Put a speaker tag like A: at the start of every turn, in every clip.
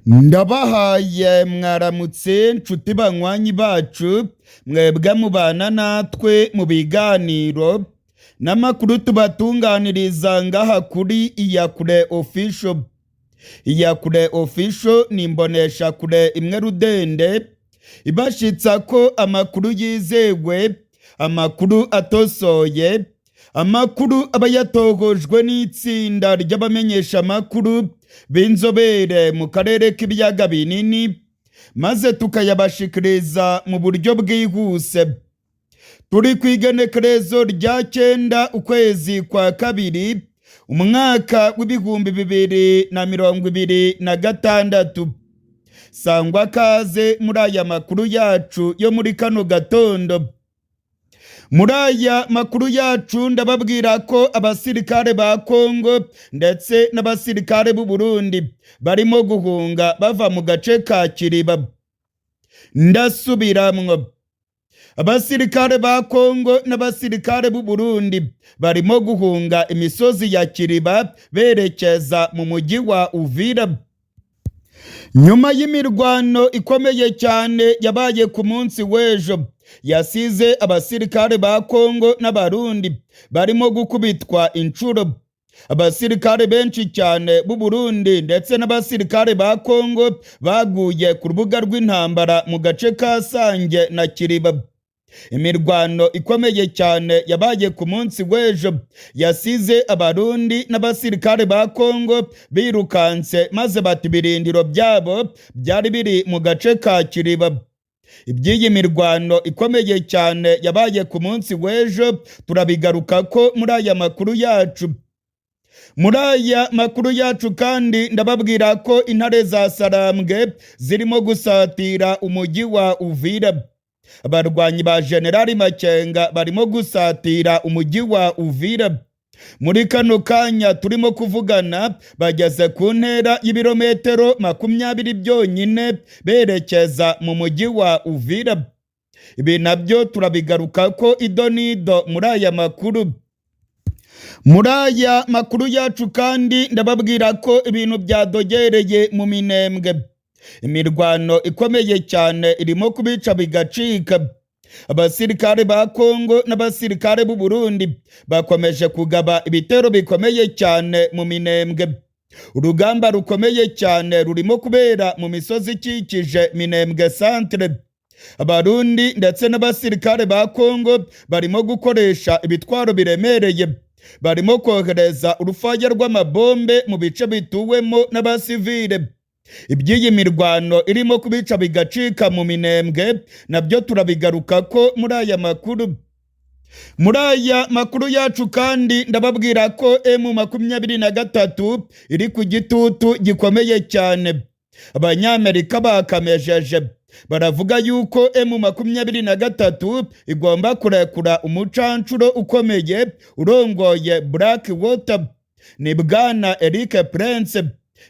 A: Ndabahaye mwaramutse nshuti banywanyi bacu, mwebwe mubana natwe mu biganiro n'amakuru tubatunganiriza ngaha kuri Iyakure Official. Iyakure Official ni imboneshakure imwe rudende ibashitsa ko amakuru yizewe, amakuru atosoye, amakuru aba yatohojwe n'itsinda ry'abamenyeshamakuru b'inzobere mu karere k'ibiyaga binini, maze tukayabashikiriza mu buryo bwihuse. Turi ku igenekerezo rya 9 ukwezi kwa 2 umwaka w'2026. Sangwa kaze muri aya makuru yacu yo muri kano gatondo. Muri aya makuru yacu ndababwira ko abasirikare ba Kongo ndetse n'abasirikare b'u Burundi barimo guhunga bava mu gace ka Kiriba. Ndasubiramwo, abasirikare ba Kongo n'abasirikare b'u Burundi barimo guhunga imisozi ya Kiriba berekeza mu mujyi wa Uvira. Nyuma y'imirwano ikomeye cyane yabaye ku munsi w'ejo, yasize abasirikare ba Kongo n'Abarundi barimo gukubitwa inshuro. Abasirikare benshi cyane b'u Burundi ndetse n'abasirikare ba Kongo baguye ku rubuga rw'intambara mu gace ka Sange na Kiriba. Imirwano ikomeye cyane yabaye ku munsi w'ejo yasize Abarundi n'abasirikare ba Kongo birukanse maze bata ibirindiro byabo byari biri mu gace ka Kiriba. Iby'iyi mirwano ikomeye cyane yabaye ku munsi w'ejo turabigaruka ko muri aya makuru yacu. Muri aya makuru yacu kandi ndababwira ko intare za Sarambwe zirimo gusatira umujyi wa Uvira. Abarwanyi ba Generali Makenga barimo gusatira umujyi wa Uvira. Muri kano kanya turimo kuvugana bageze ku ntera y'ibirometero 20 byonyine berekeza mu mujyi wa Uvira. Ibi nabyo turabigaruka ko ido n'ido muri aya makuru. Muri aya makuru yacu kandi ndababwira ko ibintu byadogereye mu Minembwe. Imirwano ikomeye cyane irimo kubica bigacika. Abasirikare ba Kongo n'abasirikare b'u Burundi bakomeje kugaba ibitero bikomeye cyane mu Minembwe. Urugamba rukomeye cyane rurimo kubera mu misozi ikikije Minembwe centre. Abarundi ndetse n'abasirikare ba Kongo barimo gukoresha ibitwaro biremereye, barimo kohereza urufaya rw'amabombe mu bice bituwemo n'abasivile. Iby'iyi mirwano irimo kubica bigacika mu Minembwe nabyo turabigaruka ko muri aya makuru. Muri aya makuru yacu kandi ndababwira ko M23 iri ku gitutu gikomeye cyane. Abanyamerika bakamejeje baravuga yuko M23 igomba kurekura umucancuro ukomeye urongoye Black Water, ni bwana Eric Prince.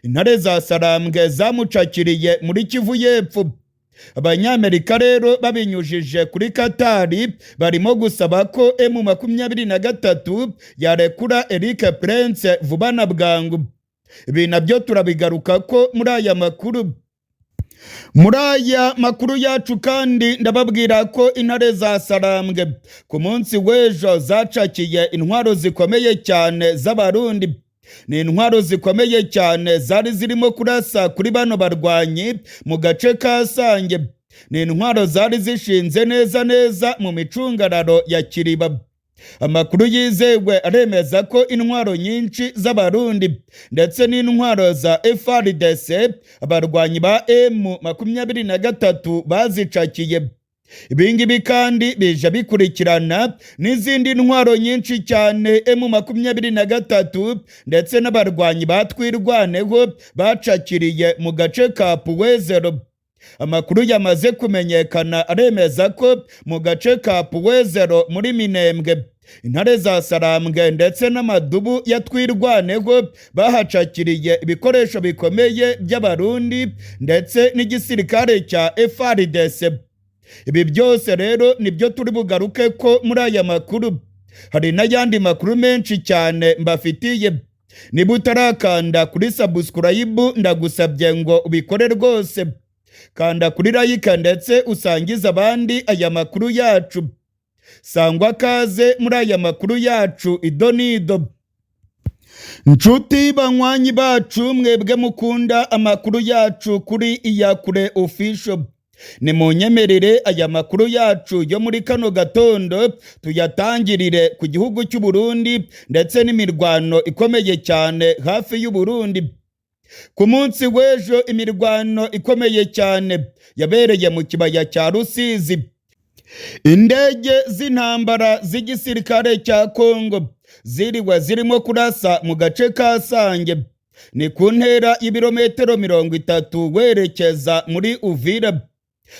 A: Intare za Sarambwe zamucakiriye muri Kivu y'Epfo. Abanyamerika rero babinyujije kuri Katari barimo gusaba ko M23 yarekura Eric Prince vuba na bwangu. Ibi nabyo turabigaruka ko muri aya makuru. Muri aya makuru yacu kandi ndababwira ko intare za Sarambwe ku munsi w'ejo zacakiye intwaro zikomeye cyane z'Abarundi. Ni intwaro zikomeye cyane zari zirimo kurasa kuri bano barwanyi mu gace ka Sange. Ni intwaro zari zishinze neza neza mu micungararo ya Kiriba. Amakuru yizewe aremeza ko intwaro nyinshi z'Abarundi ndetse n'intwaro za FARDC abarwanyi ba M23 bazicakiye. Ibingibi kandi bija bikurikirana n'izindi ntwaro nyinshi cyane M23 ndetse n'abarwanyi ba Twirwaneho bacakiriye mu gace ka Puwezero. Amakuru yamaze kumenyekana aremeza ko mu gace ka Puwezero muri Minembwe intare za Sarambwe ndetse n'amadubu ya Twirwaneho bahacakiriye ibikoresho bikomeye by'Abarundi ndetse n'igisirikare cya FARDC. Ibi byose rero nibyo turi bugaruke ko muri aya makuru. Hari n'ayandi makuru menshi cyane mbafitiye. Niba utarakanda kuri subscribe, ndagusabye ngo ubikore rwose. Kanda kuri like ndetse usangize abandi aya makuru yacu. Sangwa kaze muri aya makuru yacu idonido. Nshuti banywanyi bacu, mwebwe mukunda amakuru yacu kuri Iyakure Official, nimunyemerere aya makuru yacu yo muri kano gatondo tuyatangirire ku gihugu cy'u Burundi ndetse n'imirwano ikomeye cyane hafi y'u Burundi. Ku munsi w'ejo imirwano ikomeye cyane yabereye mu kibaya cya Rusizi. Indege z'intambara z'igisirikare cya Kongo ziriwe zirimo kurasa mu gace ka Sange, ni ku ntera y'ibirometero 30 werekeza muri Uvira.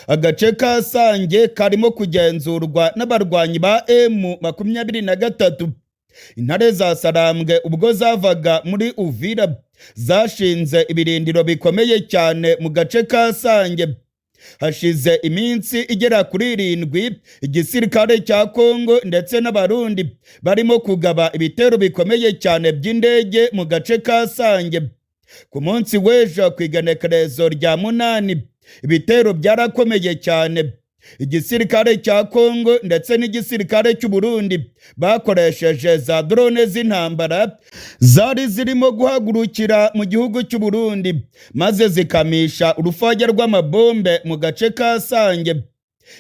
A: Agace ka Sange karimo kugenzurwa n'abarwanyi ba M23. Intare za Sarambwe ubwo zavaga muri Uvira zashinze ibirindiro bikomeye cyane mu gace ka Sange. Hashize iminsi igera kuri 7 igisirikare cya Kongo ndetse n'Abarundi barimo kugaba ibitero bikomeye cyane by'indege mu gace ka Sange. Ku munsi w'ejo ku igenekerezo rya 8 ibitero byarakomeye cyane. Igisirikare cya Kongo ndetse n'igisirikare cy'u Burundi bakoresheje za drone z'intambara zari zirimo guhagurukira mu gihugu cy'u Burundi, maze zikamisha urufaya rw'amabombe mu gace ka Sange.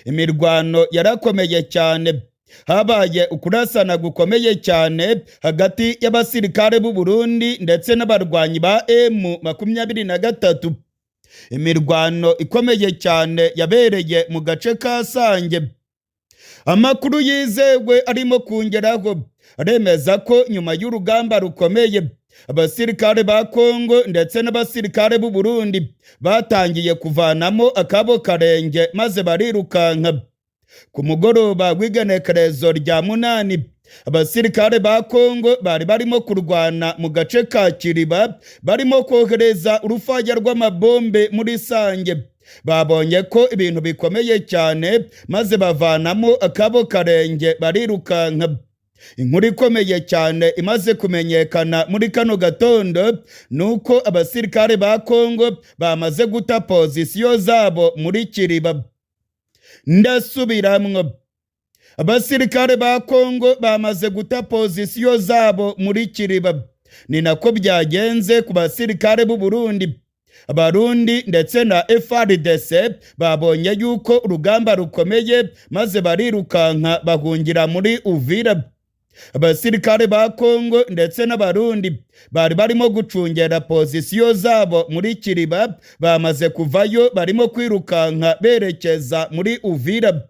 A: Imirwano yarakomeye cyane, habaye ukurasana gukomeye cyane hagati y'abasirikare b'u Burundi ndetse n'abarwanyi ba M23. Imirwano ikomeye cyane yabereye mu gace ka Sange. Amakuru yizewe arimo kungeraho aremeza ko nyuma y'urugamba rukomeye abasirikare ba Kongo ndetse n'abasirikare b'u Burundi batangiye kuvanamo akabo karenge maze barirukanka. Ku mugoroba w'igenekerezo rya 8 abasirikare ba Kongo bari barimo kurwana mu gace ka Kiriba, barimo kohereza urufaya rw'amabombe muri Sange. Babonye ko ibintu bikomeye cyane maze bavanamo akabo karenge barirukanka. Inkuru ikomeye cyane imaze kumenyekana muri kano gatondo nuko abasirikare ba Kongo bamaze guta pozisiyo zabo muri Kiriba. Ndasubiramwo, abasirikare ba Kongo bamaze guta pozisiyo zabo muri Kiriba. Ni nako byagenze ku basirikare b'u Burundi. Abarundi ndetse na FARDC babonye yuko urugamba rukomeye maze barirukanka bahungira muri Uvira. Abasirikare ba Kongo ndetse n'Abarundi bari barimo gucungera pozisiyo zabo muri Kiriba bamaze kuvayo, barimo kwirukanka berekeza muri Uvira.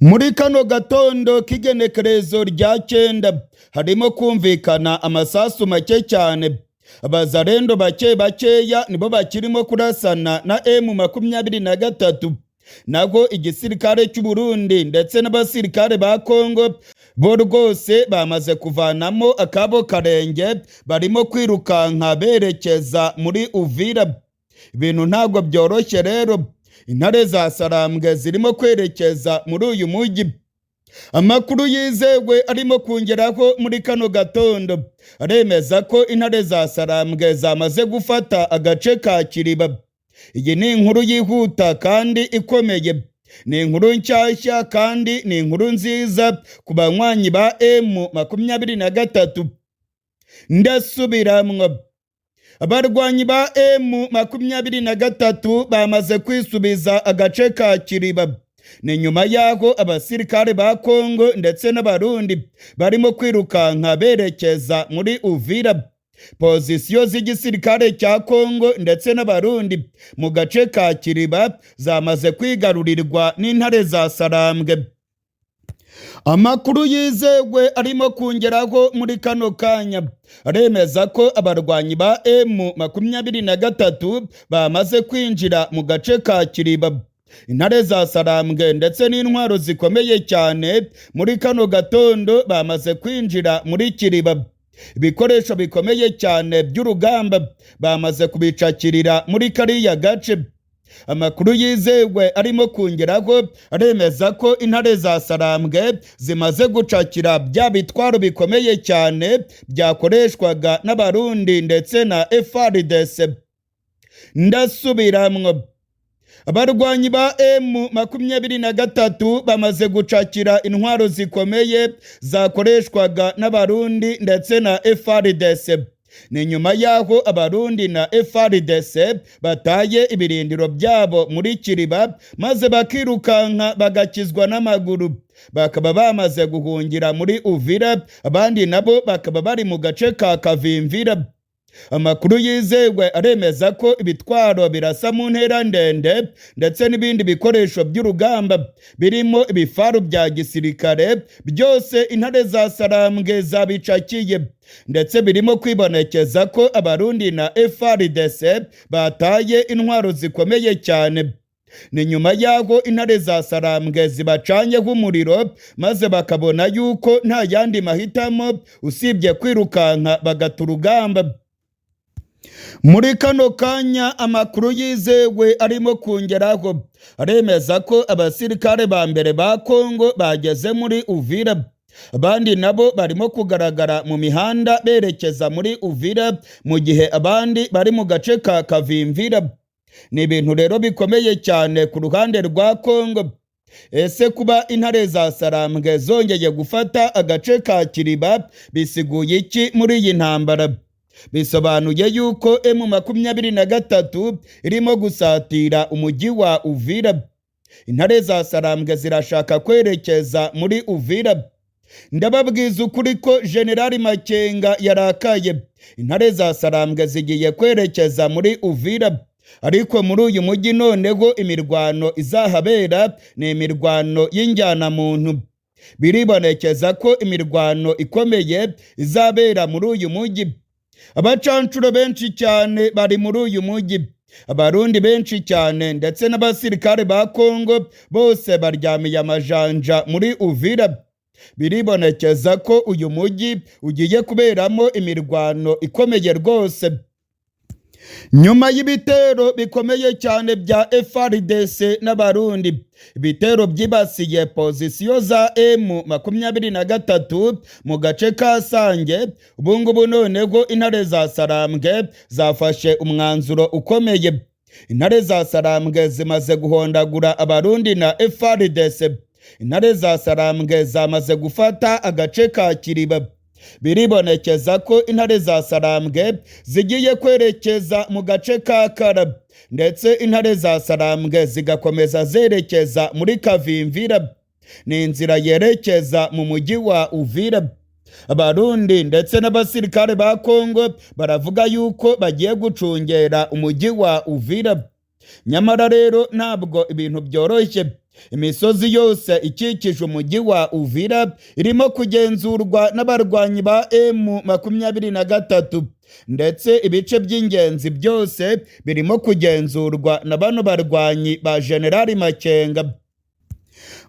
A: Muri kano gatondo k'igenekerezo rya 9 harimo kumvikana amasasu make cyane. Abazarendo bake bakeya nibo bakirimo kurasana na M23. Naho igisirikare cy'u Burundi ndetse n'abasirikare ba Kongo bo rwose bamaze kuvanamo akabo karenge, barimo kwirukanka berekeza muri Uvira. Ibintu ntabwo byoroshye rero. Intare za Sarambwe zirimo kwerekeza muri uyu mujyi. Amakuru yizewe arimo kungeraho muri kano gatondo aremeza ko intare za Sarambwe zamaze gufata agace ka Kiriba. Iyi ni inkuru yihuta kandi ikomeye, ni inkuru nshyashya kandi ni inkuru nziza ku banywanyi ba M23. Ndasubiramwo, abarwanyi ba M23 bamaze kwisubiza agace ka Kiriba. Ni nyuma y'aho abasirikare ba Kongo ndetse n'Abarundi barimo kwirukanka berekeza muri Uvira. Pozisiyo z'igisirikare cya Kongo ndetse n'Abarundi mu gace ka Kiriba zamaze kwigarurirwa n'intare za Sarambwe. Amakuru yizewe arimo kungeraho muri kano kanya aremeza ko abarwanyi ba M23 bamaze kwinjira mu gace ka Kiriba. Intare za Sarambwe ndetse n'intwaro zikomeye cyane muri kano gatondo bamaze kwinjira muri Kiriba. Ibikoresho bikomeye cyane by'urugamba bamaze kubicakirira muri kariya gace. Amakuru yizewe arimo kongeraho aremeza ko intare za Sarambwe zimaze gucakira bya bitwaro bikomeye cyane byakoreshwaga n'Abarundi ndetse na FARDC. Ndasubiramwo, abarwanyi ba M23 bamaze gucakira intwaro zikomeye zakoreshwaga n'Abarundi ndetse na FARDC. Ni nyuma y'aho Abarundi na FARDC bataye ibirindiro byabo muri Kiriba, maze bakirukanka bagakizwa n'amaguru, bakaba bamaze guhungira muri Uvira, abandi nabo bakaba bari mu gace ka Kavimvira. Amakuru yizewe aremeza ko ibitwaro birasa mu ntera ndende ndetse n'ibindi bikoresho by'urugamba birimo ibifaru bya gisirikare byose intare za Sarambwe zabicakiye, ndetse birimo kwibonekeza ko Abarundi na FARDC bataye intwaro zikomeye cyane. Ni nyuma y'aho intare za Sarambwe zibacanyeho umuriro, maze bakabona yuko nta yandi mahitamo usibye kwirukanka bagata urugamba. Muri kano kanya amakuru yizewe arimo kongeraho aremeza ko abasirikare ba mbere ba Kongo bageze muri Uvira, abandi nabo barimo kugaragara mu mihanda berekeza muri Uvira, mu gihe abandi bari mu gace ka Kavimvira. Ni ibintu rero bikomeye cyane ku ruhande rwa Kongo. Ese kuba intare za Sarambwe zongeye gufata agace ka Kiriba bisiguye iki muri iyi ntambara? Bisobanuye yuko M23 irimo gusatira umujyi wa Uvira. Intare za Sarambwe zirashaka kwerekeza muri Uvira. Ndababwiza ukuri ko Generali Makenga yarakaye. Intare za Sarambwe zigiye kwerekeza muri Uvira, ariko muri uyu mujyi noneho imirwano izahabera ni imirwano y'injyanamuntu. Biribonekeza ko imirwano ikomeye izabera muri uyu mujyi. Abacancuro benshi cyane bari muri uyu mujyi, Abarundi benshi cyane ndetse n'abasirikare ba Kongo bose baryamiye amajanja muri Uvira. Biribonekeza ko uyu mujyi ugiye kuberamo imirwano ikomeye rwose. Nyuma y'ibitero bikomeye cyane bya FARDC n'Abarundi, ibitero byibasiye pozisiyo za M23 mu gace ka Sange, ubungubu noneho intare za Sarambwe zafashe umwanzuro ukomeye. Intare za Sarambwe zimaze guhondagura Abarundi na FARDC. Intare za Sarambwe zamaze gufata agace ka Kiriba. Biribonekeza ko intare za Sarambwe zigiye kwerekeza mu gace ka Kara, ndetse intare za Sarambwe zigakomeza zerekeza muri Kavimvira. Ni inzira yerekeza mu mujyi wa Uvira. Abarundi ndetse n'abasirikare ba Kongo baravuga yuko bagiye gucungera umujyi wa Uvira. Nyamara rero ntabwo ibintu byoroshye. Imisozi yose ikikije umujyi wa Uvira irimo kugenzurwa n'abarwanyi ba M23, ndetse ibice by'ingenzi byose birimo kugenzurwa na bano barwanyi ba Generali Makenga.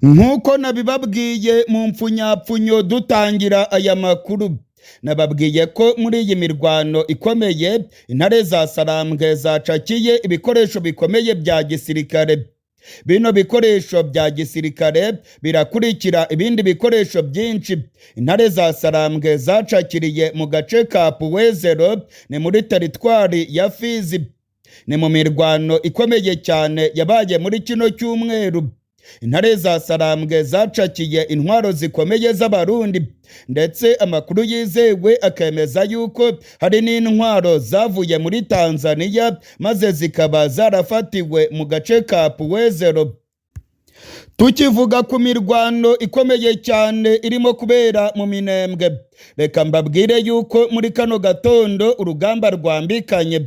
A: Nk'uko nabibabwiye mu mpfunyapfunyo dutangira aya makuru, nababwiye ko muri iyi mirwano ikomeye intare za Sarambwe zacakiye ibikoresho bikomeye bya gisirikare. Bino bikoresho bya gisirikare birakurikira ibindi bikoresho byinshi intare za Sarambwe zacakiriye mu gace ka Puwezero, ni muri teritwari ya Fizi. Ni mu mirwano ikomeye cyane yabaye muri kino cyumweru. Intare za Sarambwe zacakiye intwaro zikomeye z'Abarundi, ndetse amakuru yizewe akemeza yuko hari n'intwaro zavuye muri Tanzania maze zikaba zarafatiwe mu gace ka Puwezero. Tukivuga ku mirwano ikomeye cyane irimo kubera mu Minembwe, reka mbabwire yuko muri kano gatondo urugamba rwambikanye.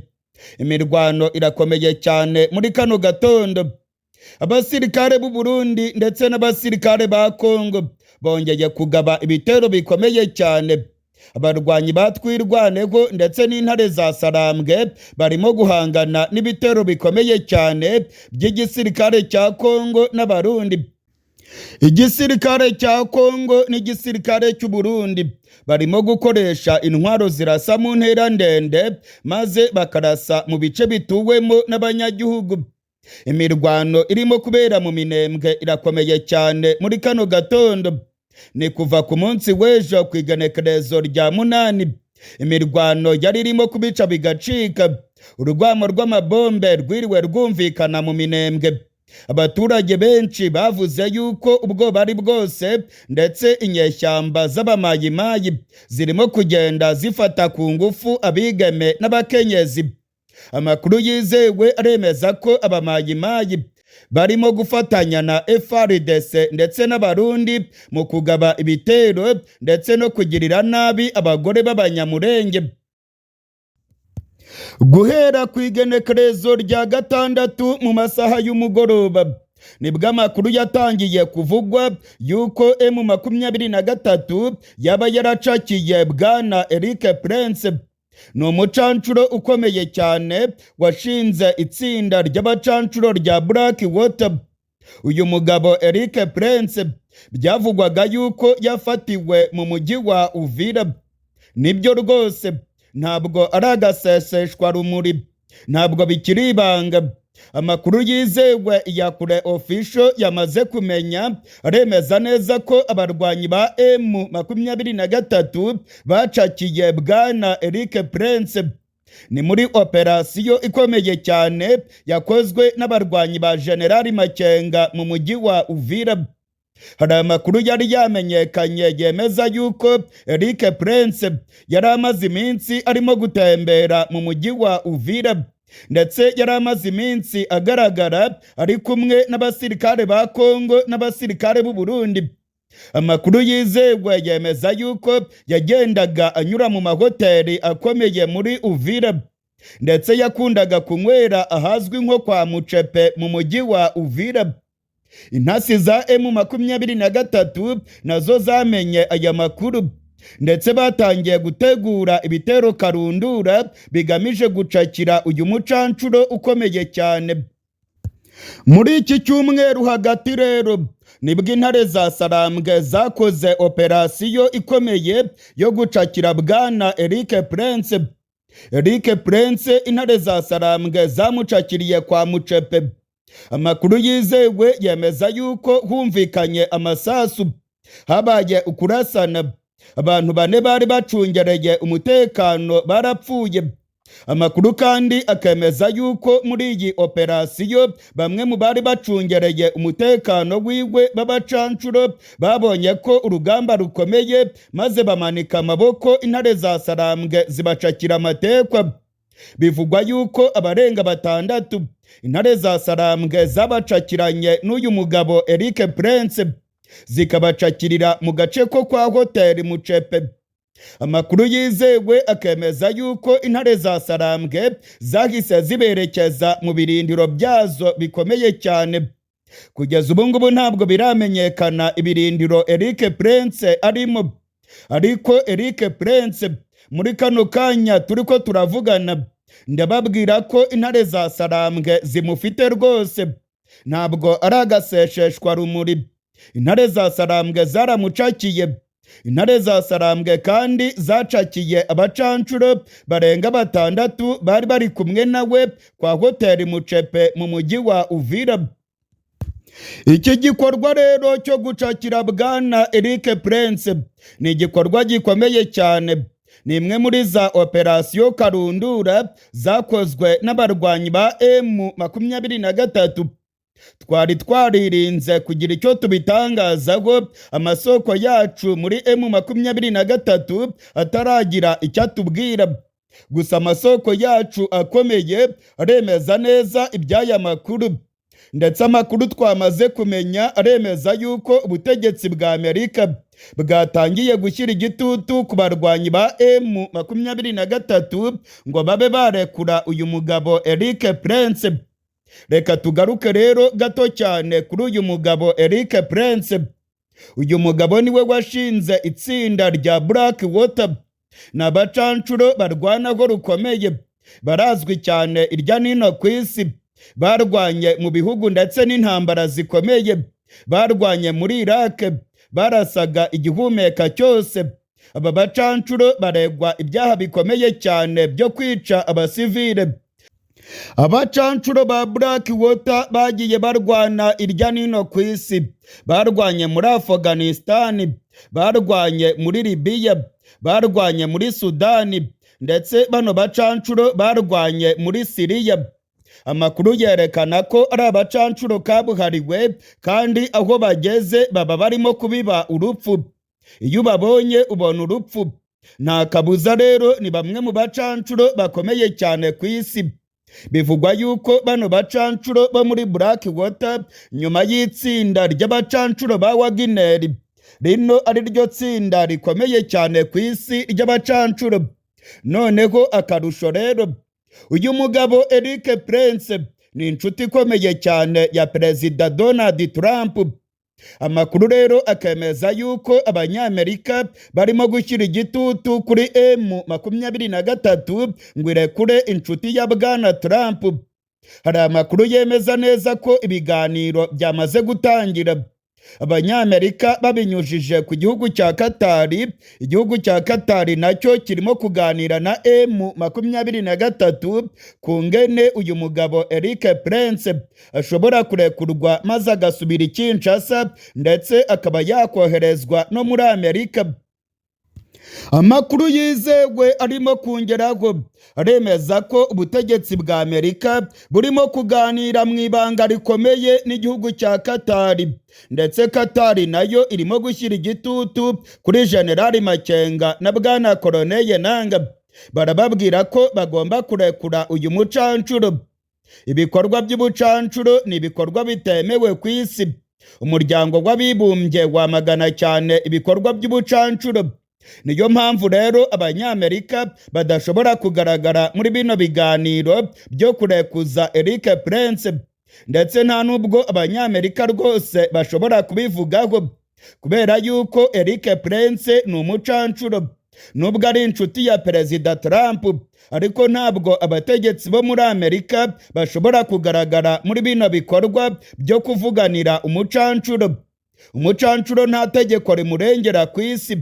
A: Imirwano irakomeye cyane muri kano gatondo. Abasirikare b'u Burundi ndetse n'abasirikare ba Kongo bongeye kugaba ibitero bikomeye cyane. Abarwanyi batwirwaneho ndetse n'intare za Sarambwe barimo guhangana n'ibitero bikomeye cyane by'igisirikare cya Kongo n'Abarundi. Igisirikare cya Kongo n'igisirikare cy'u Burundi barimo gukoresha intwaro zirasa mu ntera ndende, maze bakarasa mu bice bituwemo n'abanyagihugu. Imirwano irimo kubera mu Minembwe irakomeye cyane muri kano gatondo. Ni kuva ku munsi w'ejo ku igenekerezo rya 8, imirwano yari irimo kubica bigacika. Urwamo rw'amabombe rwiriwe rwumvikana mu Minembwe. Abaturage benshi bavuze yuko ubwoba ari bwose, ndetse inyeshyamba z'abamayimayi zirimo kugenda zifata ku ngufu abigeme n'abakenyezi. Amakuru yizewe aremeza ko abamayimayi barimo gufatanya na FARDC ndetse n'Abarundi mu kugaba ibitero ndetse no kugirira nabi abagore b'Abanyamurenge. Guhera ku igenekerezo rya 6 mu masaha y'umugoroba nibwo amakuru yatangiye kuvugwa yuko M23 yaba yaracakiye bwana Eric Prince. Ni umucancuro ukomeye cyane washinze itsinda ry'abacancuro rya Black Water. Uyu mugabo Eric Prince byavugwaga yuko yafatiwe mu mujyi wa Uvira. Nibyo rwose, ntabwo ari agaseseshwa rumuri, ntabwo bikiri ibanga. Amakuru yizewe ya Kure Official yamaze kumenya aremeza neza ko abarwanyi ba M23 bacakiye bwana Eric Prince. Ni muri operasiyo ikomeye cyane yakozwe n'abarwanyi ba General Makenga mu mujyi wa Uvira. Hari amakuru yari yamenyekanye yemeza yuko Eric Prince yari amaze iminsi arimo gutembera mu mujyi wa Uvira, ndetse yari amaze iminsi agaragara ari kumwe n'abasirikare ba Kongo n'abasirikare b'u Burundi. Amakuru yizewe yemeza yuko yagendaga anyura mu mahoteli akomeye muri Uvira, ndetse yakundaga kunywera ahazwi nko kwa Mucepe mu mujyi wa Uvira. Intasi za M23 nazo zamenye aya makuru, ndetse batangiye gutegura ibitero karundura bigamije gucakira uyu mucancuro ukomeye cyane. Muri iki cyumweru hagati rero nibwo intare za Sarambwe zakoze operasiyo ikomeye yo gucakira bwana Eric Prince. Eric Prince intare za Sarambwe zamucakiriye kwa Mucepe. Amakuru yizewe yemeza yuko humvikanye amasasu, habaye ukurasana, abantu 4 bari bacungereye umutekano barapfuye. Amakuru kandi akemeza yuko muri iyi operasiyo bamwe mu bari bacungereye umutekano wiwe b'abacancuro babonye ko urugamba rukomeye, maze bamanika amaboko, intare za Sarambwe zibacakira amatekwa. Bivugwa yuko abarenga 6 intare za Sarambwe zabacakiranye n'uyu mugabo Eric Prince, zikabacakirira mu gace ko kwa hoteli Mucepe. Amakuru yizewe akemeza yuko intare za Sarambwe zahise ziberekeza mu birindiro byazo bikomeye cyane. Kugeza ubu ngubu ntabwo biramenyekana ibirindiro Eric Prince arimo, ariko Eric Prince muri kano kanya turiko turavugana, ndababwira ko intare za Sarambwe zimufite rwose, ntabwo ari agasesheshwa rumuri. Intare za Sarambwe zaramucakiye. Intare za Sarambwe kandi zacakiye abacancuro barenga 6 bari bari kumwe nawe kwa hoteli Mucepe mu mujyi wa Uvira. Iki gikorwa rero cyo gucakira bwana Eric Prince ni igikorwa gikomeye cyane. Ni imwe muri za operasiyo karundura zakozwe n'abarwanyi ba M23. Twari twaririnze kugira icyo tubitangazaho, amasoko yacu muri M23 ataragira icyo atubwira. Gusa amasoko yacu akomeye aremeza neza iby'aya makuru, ndetse amakuru twamaze kumenya aremeza yuko ubutegetsi bwa Amerika bwatangiye gushyira igitutu ku barwanyi ba M23 ngo babe barekura uyu mugabo Eric Prince. Reka tugaruke rero gato cyane kuri uyu mugabo Eric Prince. Uyu mugabo niwe washinze itsinda rya Black Water. Ni abacancuro barwanaho rukomeye, barazwi cyane irya nino ku isi. Barwanye mu bihugu ndetse n'intambara zikomeye, barwanye muri Iraq, barasaga igihumeka cyose. Aba bacancuro baregwa ibyaha bikomeye cyane byo kwica abasivile. Abacancuro ba Black Water bagiye barwana irya nino ku isi, barwanye muri Afghanistan, barwanye muri Libya, barwanye muri Sudani, ndetse bano bacancuro barwanye muri Siriya. Amakuru yerekana ko ari abacancuro kabuhariwe, kandi aho bageze baba barimo kubiba urupfu. Iyo ubabonye ubona urupfu, nta kabuza. Rero ni bamwe mu bacancuro bakomeye cyane ku isi. Bivugwa yuko bano bacancuro bo muri Black Water, nyuma y'itsinda ry'abacancuro ba Wagner, rino ari ryo tsinda rikomeye cyane ku isi ry'abacancuro. Noneho akarusho rero, uyu mugabo Eric Prince ni inshuti ikomeye cyane ya Perezida Donald Trump. Amakuru rero akemeza yuko Abanyamerika barimo gushyira igitutu kuri M23 ngo irekure inshuti ya Bwana Trump. Hari amakuru yemeza neza ko ibiganiro byamaze gutangira, Abanyamerika babinyujije ku gihugu cya Katari. Igihugu cya Katari nacyo kirimo kuganira na M23 ku ngene uyu mugabo Eric Prince ashobora kurekurwa maze agasubira i Kinshasa, ndetse akaba yakoherezwa no muri Amerika. Amakuru yizewe arimo kongeraho aremeza ko ubutegetsi bwa Amerika burimo kuganira mu ibanga rikomeye n'igihugu cya Katari, ndetse Katari nayo irimo gushyira igitutu kuri Generali Makenga na Bwana Koroneye Nanga. Barababwira ko bagomba kurekura uyu mucancuro. Ibikorwa by'ubucancuro ni ibikorwa bitemewe ku isi. Umuryango w'Abibumbye wamagana cyane ibikorwa by'ubucancuro. Niyo mpamvu rero Abanyamerika badashobora kugaragara muri bino biganiro byo kurekuza Eric Prince, ndetse nta nubwo Abanyamerika rwose bashobora kubivugaho, kubera yuko Eric Prince ni umucancuro. Nubwo ari inshuti ya Perezida Trump, ariko ntabwo abategetsi bo muri Amerika bashobora kugaragara muri bino bikorwa byo kuvuganira umucancuro. Umucancuro nta tegeko rimurengera ku isi.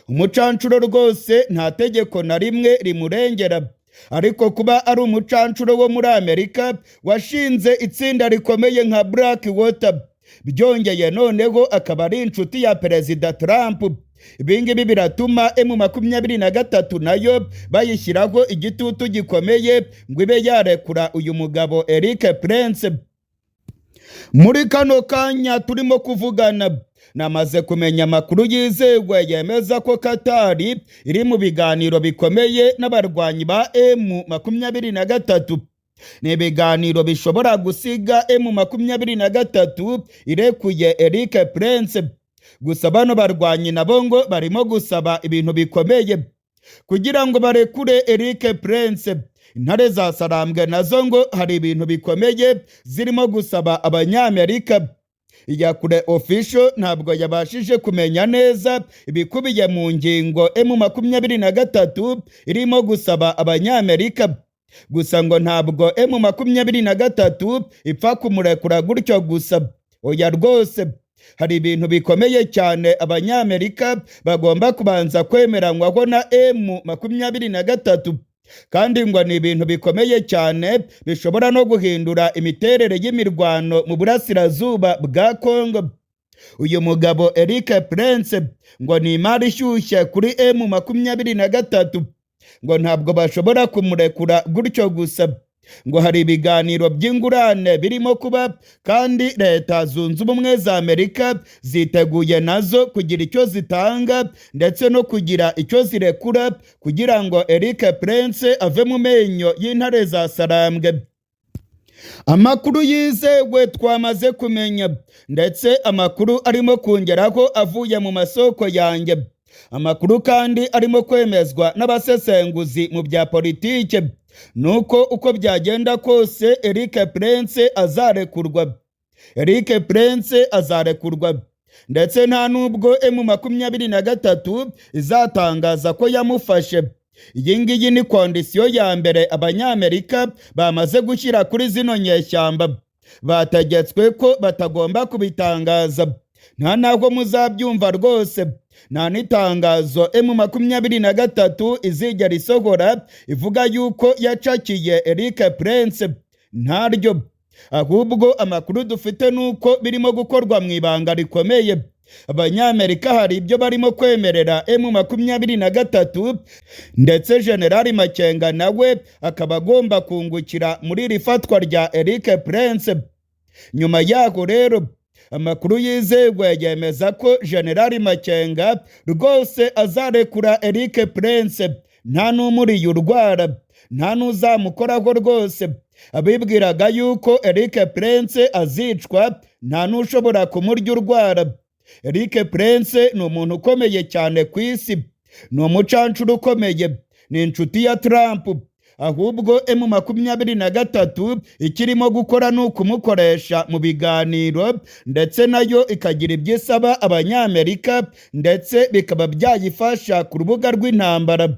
A: Umucancuro rwose nta tegeko na rimwe rimurengera. Ariko kuba ari umucancuro wo muri Amerika washinze itsinda rikomeye nka Black Water, byongeye noneho akaba ari inshuti ya Perezida Trump, ibingibi biratuma M23 nayo bayishyiraho igitutu gikomeye ngo ibe yarekura uyu mugabo Eric Prince. Muri kano kanya turimo kuvugana, namaze kumenya amakuru yizewe yemeza ko Katari iri mu biganiro bikomeye n'abarwanyi ba M23. Ni ibiganiro bishobora gusiga M23 irekuye Eric Prince. Gusa bano barwanyi nabo ngo barimo gusaba ibintu bikomeye kugira ngo barekure Eric Prince. Intare za Sarambwe nazo ngo hari ibintu bikomeye zirimo gusaba Abanyamerika. Iyakure Official ntabwo yabashije kumenya neza ibikubiye mu ngingo M23 irimo gusaba Abanyamerika. Gusa ngo ntabwo M23 ipfa kumurekura gutyo gusa, oya rwose. Hari ibintu bikomeye cyane Abanyamerika bagomba kubanza kwemeranywaho na M23, kandi ngo ni ibintu bikomeye cyane bishobora no guhindura imiterere y'imirwano mu burasirazuba bwa Kongo. Uyu mugabo Eric Prince ngo ni imari ishyushye kuri M23, ngo ntabwo bashobora kumurekura gutyo gusa. Ngo hari ibiganiro by'ingurane birimo kuba, kandi Leta Zunze Ubumwe za Amerika ziteguye nazo kugira icyo zitanga ndetse no kugira icyo zirekura kugira ngo Eric Prince ave mu menyo y'intare za Sarambwe. Amakuru yizewe twamaze kumenya, ndetse amakuru arimo kongeraho avuye mu masoko yanjye, amakuru kandi arimo kwemezwa n'abasesenguzi mu bya politike, nuko uko byagenda kose Eric Prince azarekurwa. Eric Prince azarekurwa, ndetse nta nubwo M23 izatangaza ko yamufashe. Iyi ngiyi ni condition ya mbere Abanyamerika bamaze gushyira kuri zino nyeshyamba. Bategetswe ko batagomba kubitangaza, nta ntabwo muzabyumva rwose. Nta n'itangazo M23 izigera isohora ivuga yuko yacakiye Eric Prince, ntaryo. Ahubwo amakuru dufite ni uko birimo gukorwa mu ibanga rikomeye. Abanyamerika hari ibyo barimo kwemerera M23, ndetse Generali Makenga nawe akaba agomba kungukira muri iri fatwa rya Eric Prince. Nyuma yaho rero, amakuru yizewe yemeza ko Generali Makenga rwose azarekura Eric Prince, nta n'umuriye urwara, nta n'uzamukoraho rwose. Abibwiraga yuko Eric Prince azicwa, nta n'ushobora kumurya urwara. Eric Prince ni umuntu ukomeye cyane ku isi, ni umucancuro ukomeye, ni inshuti ya Trump. Ahubwo M23 ikirimo gukora ni ukumukoresha mu biganiro, ndetse nayo ikagira ibyo isaba Abanyamerika, ndetse bikaba byayifasha ku rubuga rw'intambara.